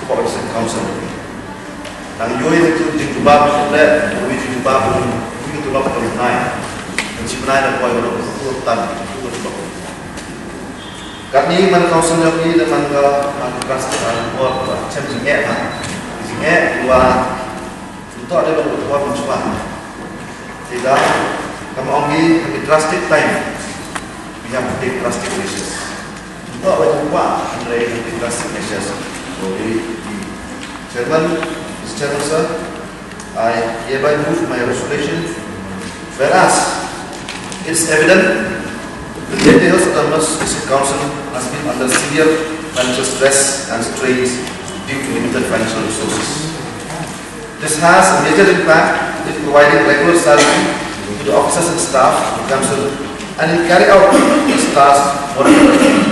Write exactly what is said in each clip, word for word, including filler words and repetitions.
hapoh ka District Council. Nang ïoh ïa ka jingjubab shuh leh, ïoh ïa ka jingjubab, ïoh ïa ka tulop ka bnai. Kan shi bnai na poi ka tulop ka tan, ka tulop. Katne man ka council jong ngi, da man ka, man ka trust, ka board, ka chem jingeh ha. Jingeh wa, nto da ba ka board mynshwa. Sida, kam ong ngi, ha ki drastic time, we have to take drastic measures. Nto ba ka board, hynrei ha ki drastic measures. So, we, we, Chairman, Mister Chairman, sir, I hereby move my resolution. Whereas, it's evident that the Jaintia Hills Autonomous District Council has been under severe financial stress and strains due to limited financial resources. This has a major impact in providing regular salary to the officers and staff of the council and in carry out its tasks more effectively.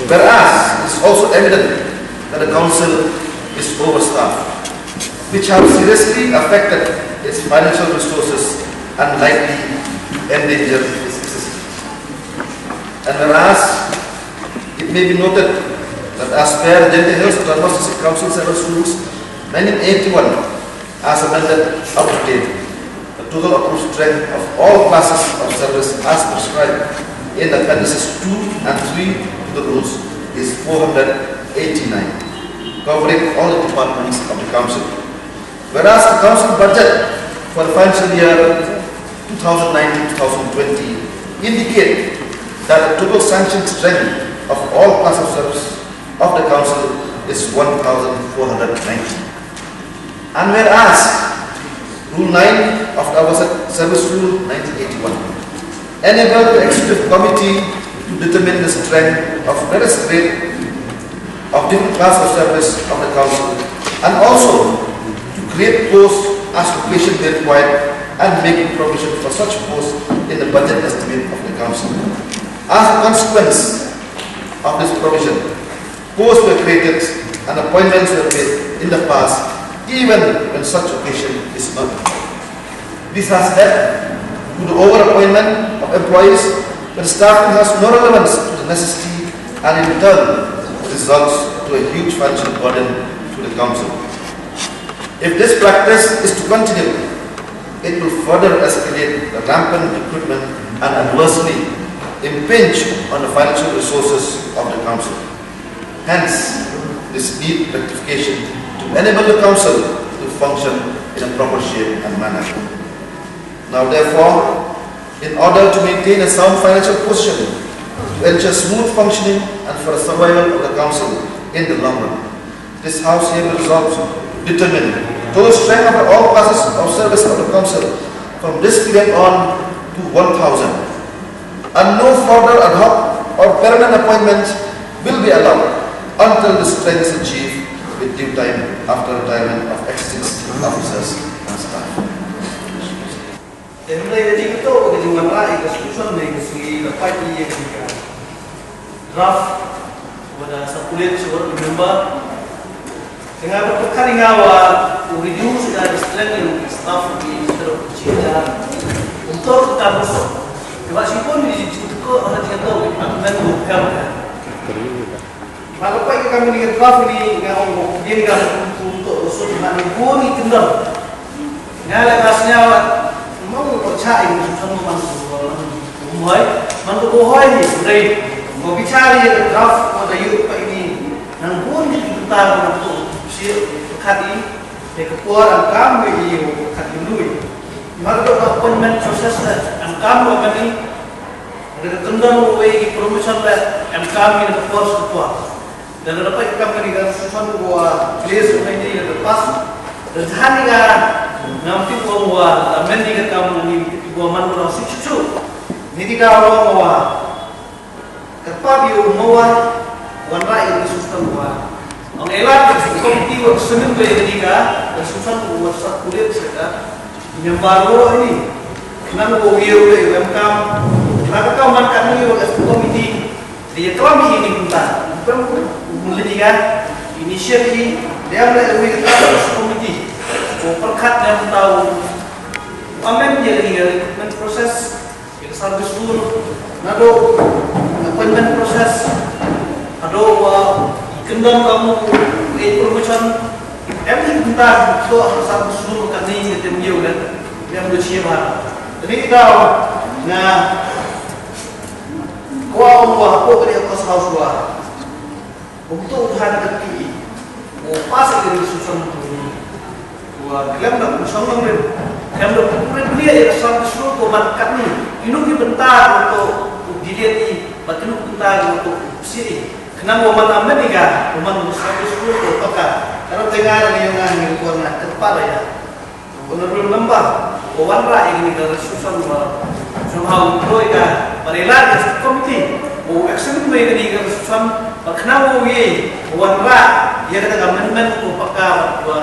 Whereas, it's also evident that the council is overstaffed, which have seriously affected its financial resources and likely to endanger its existence. And whereas it may be noted that as per the Jaintia Hills Autonomous District Council Service Rules nineteen eighty-one, as amended, up to date, the total approved strength of all classes of service as prescribed in appendices two and three to the rules is four hundred eighty-nine, covering all the departments of the council. Whereas the council budget for the financial year two thousand nineteen two thousand twenty indicate that the total sanctioned strength of all class of service of the council is one thousand four hundred ninety. And whereas Rule nine of the Officer Service Rule nineteen eighty-one enable the executive committee to determine the strength of various grade of different class of service of the council, and also to create posts as location may require and making provision for such posts in the budget estimate of the council. As a consequence of this provision, posts were created and appointments were made in the past, even when such occasion is not. This has led to the overappointment of employees when staffing has no relevance to the necessity and in turn results to a huge financial burden to the council. If this practice is to continue, it will further escalate the rampant recruitment and adversely impinge on the financial resources of the council. Hence, this need rectification to enable the council to function in a proper shape and manner. Now, therefore, in order to maintain a sound financial position, to ensure smooth functioning and for the survival of the council in the long run, this House hereby resolves to determine total strength of all classes of service of the council from this period on to one thousand, and no Ad hoc or permanent appointments will be allowed until the strength is achieved with due time after retirement of existing officers and staff. Te hynrei ka jingkyntu ka jingwanrah ïa ka solution ne ka sngi la pait ïa ka draft ba da circulate sha u member. Te nga ba ka ri nga wa u reduce ka strength ïa ka staff ki sdang ki da. Untuk ka bus. Ka ba shibun ni ji tu ko ha jingkyntu ki department bu kam. Ba la pait ka kam ni ka draft ni nga ong ba pdiang ka tu tu sut ma ni bun ni kyndon. Nga la ka sñiaw mo ko cha i mo thon man ko man ko hoi man ko hoi ni dei ko bichar ïa ka draft ko da yu pait ni nang bun ni kyndon ko si kat i te ka por ang kam wi i ko kat i lui. Mar ko appointment process la ang kam ko kan i. Ka kyndon wei ki promotion la em kam ki na por su por. Da la dapat ka company ka resolution ko wa place ko ni da pass. Da jani ka ngam ti ko wa la men ni ka kam ni ko man ko su su. Ni ti da wa wa. Ka pa bi u mo wa wanrah ïa ka resolution wa. Ong ela ka committee wa semen wei ni ka resolution wa sa kulit sa ka. Member ruh ini. Nang ko wiew le wem kam. Nang ka man kan ni wa committee. Dia kelam ini kita. Bukan mulai ni kan. Initially dia mulai lebih kita committee. Ko perkat yang tahu. Amen dia ni recruitment process. Ïa ka service rule, naduh appointment process, haduh ba i kyndon ka mut i promotion, em ni bynta to ha ka service rule ka ni ka tem ïa u dan, em do chia ba. Tadi kita na kwa ong wa ko ka dia cost house wa. Kumto u than ka P E. U pass ïa ka resolution tu ni. Wa khlem da pynshong nongrim. Khlem da pynpynïaid ïa ka service rule ko man katni. Kino ki bynta ko to u delete i. Bad kino ki bynta ko to u psiah i. Khnang wa man amendment i ka. Wa man service rule ko paka. Ka rap te nga da ni nga ni ko na kyrpad ïa. Honorable member, ko wanrah ïa kane ka resolution ba somehow u kloi ka, ba la ïaid ïa ka committee, u examine ïa kane ka resolution, ba khnang u ïa, u wanrah ïa kane ka amendment ko paka ba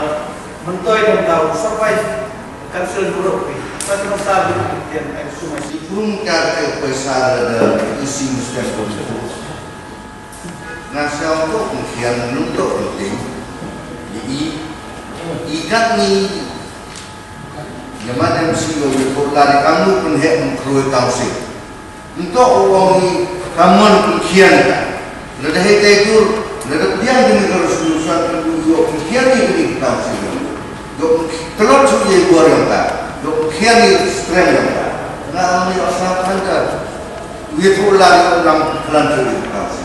myntoi mynta u survive council bureau. Sa ka sa bu tian ai sumai. Kum ka ka paisa da isi mesti ko. Nga sñiaw to pynkian nung to pynting. Ni i, i kat ni. Ïa ma dem si yo ïa ko la ri kam nu pynheh pynkroi council. Nto u ong ni kam mon pynkian ka. Lada hei tai dur, lada pdiang ni ka resolution kan u yo pynkian ni ka council. Yo pynkian, tlot su ye bor yang ka. Yo pynkian ni strength yang ka. Nga ong ni asal kan ka. Ïathuh lad ïa u lam klan jong u Trai.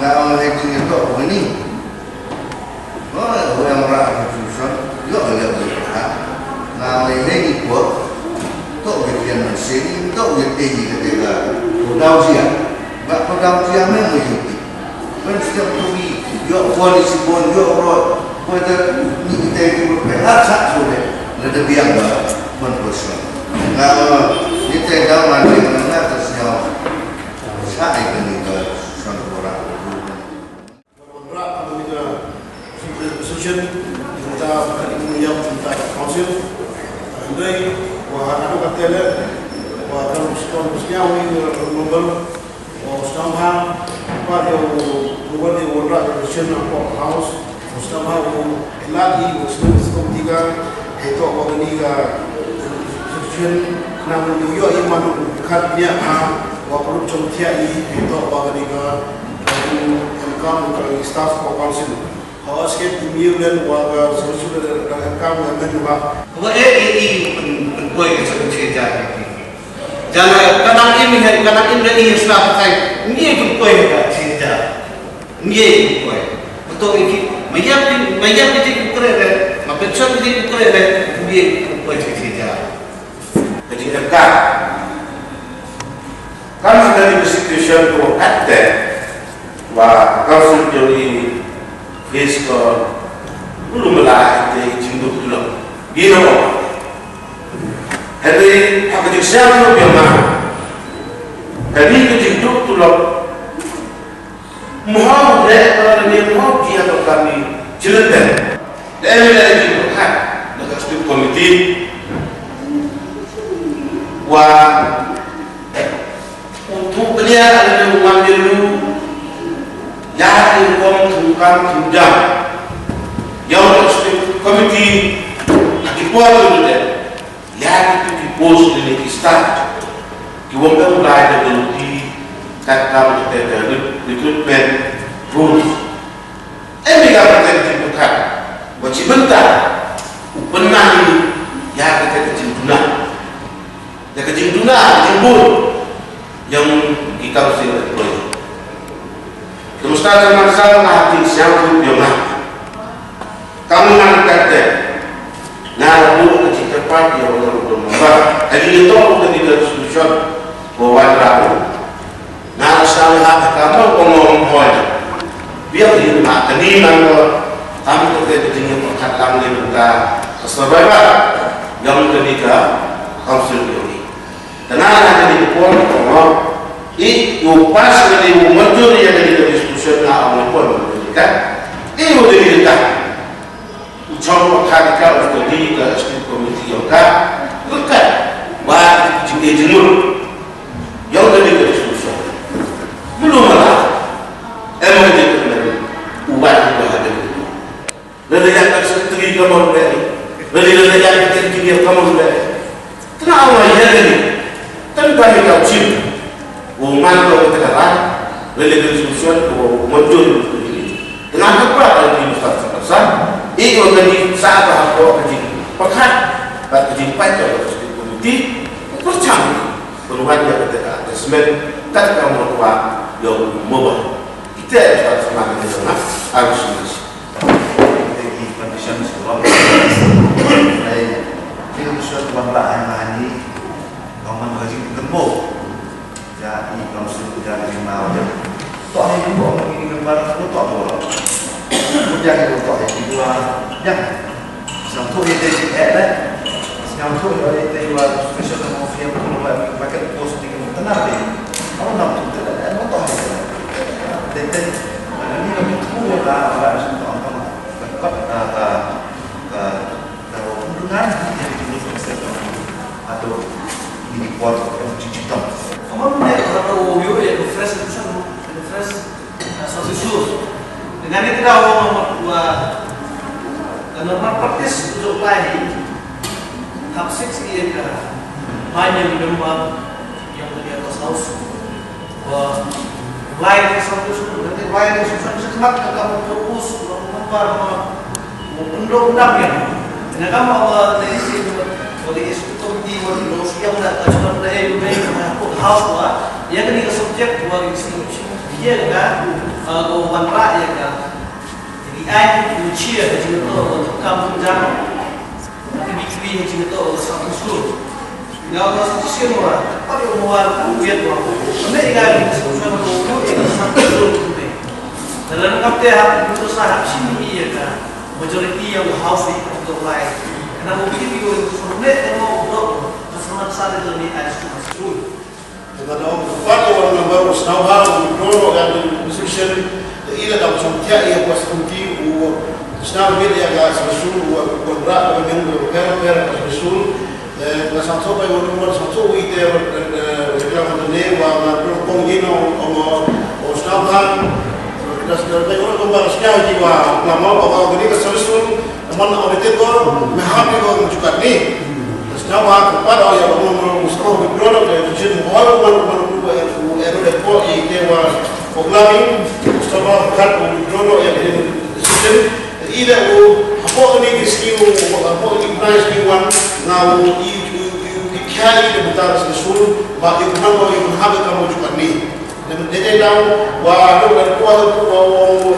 Nga ong ha ïing ïa toh u ni. Nga ong u em rah ha Tucson. Ïoh leh u ïa ka. Nga ong ha ïing ïa toh. Toh u ïa kian mynsiem, toh u ïa tei ïa ka tei ka. U dau jia. Ba u dau jia mem u ïa ki. Ban siap tu ïoh bun isi bun ïoh rot. Bun da ni kita itu berpihak sat sulit. Lada biang ba bun bersama. Nga kita dah mandi menengah tersnyawa. Sa ai ka ni ka san orang. Rak ka ni ka session kita ka ni yang kita council. Andai wa anu ka tele wa kan skon snyawa ni nombor. Wa sdang ha, pat ïa u, u wan ïa u wanrah ïa ka session na Court House. Wa sdang ha u, lad ïa u sdang sdang tiga, ïa toh wa kani ka session, na u ïoh ïa man u kat nia ha, wa pynlong jong tiak ïa, ïa toh wa kani ka, em kam ka staff ka council. Ka skep email len wa ka solution da da ka kam da men ba. Wa e e e pyn pyn poi ka solution ja. Ja la ka nang im ha ka nang im da i sna ka kai. Ngi pyn poi ka solution ja. Ngi pyn poi. Betul iki. Mayap di mayap di ku kre re. Ma pension di ku kre re. Ngi pyn poi ka solution ja. Ka jingkyrkhu. Kam sdang ïa ka situation kaba kat te ba ka council jong ngi face ka ulu mala te jingduk dulok. Ngi no. Hynrei ha ka jingsngew jong ngi ma Kane ka jingduk tulop, mo ha u leh, mo ha u jia, ka kami jilendang. Dei na ka jingpyrkhat na ka executive committee, wa u tu bniah na u ngam jelu ya i rukom thungkam thungjam. Ya u executive committee ha ki por tu de. Ya ki tu ki post ne ki staff ki wong ka ulai da dong ki kat kam ka te ka recruitment rules. Em ni ka ka te ki pyrkhat wa chi bynta u pynman ya ka te ka jingduna, ya ka jingduna, ka jingbun yang ki council employee. Ka mustad ka mansal na hati siang tu yong na. Kam ngan kate. Nga la buh ka jingkyrpad ïa u honorable member. Ka jingïathoh ka dei ka resolution ba wan rahu. Nga la sdang ha ka kam ba ngom hoi. Biang ïa ma kani nang ko. Kam ko te ka jingïapyrkhat lang ïa ka survivor. Ïa ka dei ka council ïa u. Tang na kane ka por ka por i u pass kane, u mynjur ïa kane ka resolution, nga ong ka por mynjur ka. I u dei ka u chong ka ka ka u dei ka executive committee ïa ka. Ka ka wa jingïa jingmut ïa kane ka resolution. Mulu mala em ka dei ka u wa ka ha dei. Lada ïa ka secretary ka mon be. Lada, lada ïa ka engineer ka mon be. Tengah awal ïa ni. Tengah kami kau chim. Wo man ko kita kalah. Lada ka solution ko monjur ni. Tengah apa lagi mustahil sama. Iko tadi saat apa kerja. Pekat. Bak kerja panjang kerja komiti. Percang. Penuhan ïa kita ka assessment. Tak kamu tua. Yang mubah. Kita yang tak sama dengan harus masih. Te ki conditions ki long. Hynrei ki condition ki wanrah ha ïing ha ni, long man ka jingkynmaw. Ïa i council, ïa i member. To ha ïing, to ha ïing, member, to ha ïing. Ïa i, to ha ïing, ïa i. Sngewthuh ïa i, eh, eh. Sngewthuh ïa i, ïa i, special, ka mafia, ka mafia, ka post, ka mafia. Te te, eh, ni ka mut ku la la sum tong tong. Ka kot, eh, ka, ka, ka hubungan ni ki mut ku se tong. Ato ni ki por ka mut chi tong. Ka mut ne ka to yo ye ka fresh, ka fresh, eh, sa su su. Dengan ni kita wa, wa, ka normal practice untuk lain. Hap six year ka. Banyak member yang dia atas house. Ba, lai ni song tu song, nanti lai ni song tu song, sekemat ka kamu fokus, ba, ba, ba, ba, undang-undang ya. Ina kam ba, ba, tadi si, ba, ba, di executive committee, ba, di lo siang na, ka cuma na, eh, you may, ba, house, ba, ya, kani ka subject, ba, di si, ya, ka, ah, ba, ban ra, ya, ka. Jadi, ai, you cheer, jadi, ba, ba, kam jam. Ki bi ki bi ha jingto sa ku su. Nga nga sa ku sien wa. Pat ïa u wan u ïa wa. Ne nga bi sa ku sa ku ïa sa ku su ne. Dalam kap te hap ku sa hap sini ïa ka. Majority yang house ni ku to lai. Kena u bi bi u ne tengok dok. Ka semat sa de ni ai su su. Te nga ong, kyrpad ïa u member u sngewbha u withdraw noh ïa ka resolution, te i la dang shong thiah ïa ka subcommittee u sngewbha ïa ka resolution u wanrah u meng u pher pher ka resolution. Te nga sngewthuh ba u member sngewthuh u ite u klam hangne wa nga pynlong ïa u sngewbha. Nga sngewbha ïa u member sngewbha ïa u klam ba kane ka resolution. Namar audited ko, me hap ko, me chukat ni. Sngewbha ko pat ïa, mo mo mo sngewbha withdraw lo, ke jin mo hol mo mo mo mo mo mo mo ko i ke wa ko glami. Sngewbha kat withdraw lo ïa ke decision. Ida u hapo ni ki skill, hapo ni price ni wan, nga u i i i kya i de butar skill, ba i ko hap, i ko hap ka mo chukat ni. Dei dei daw wa dei wa dei wa wa wa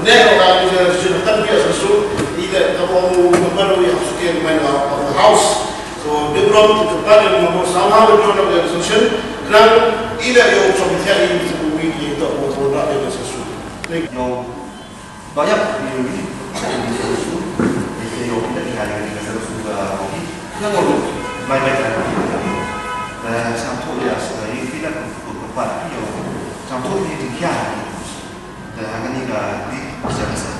ne wa ka ni se su kan bi su su i de ka wa wa wa wa ya su ke mai wa wa house. So de bro to pa de mo sa ma wa jo na de su shen gran i de yo so bi ya i su wi i to wa wa da de su su. Yo ba ya ni ni su su. Ni ke yo ni ka ni ka su ga ho ki. Na mo mai mai ka. Sa to ya su ga i ki da ko ko. Te ha kane ka week, sha ka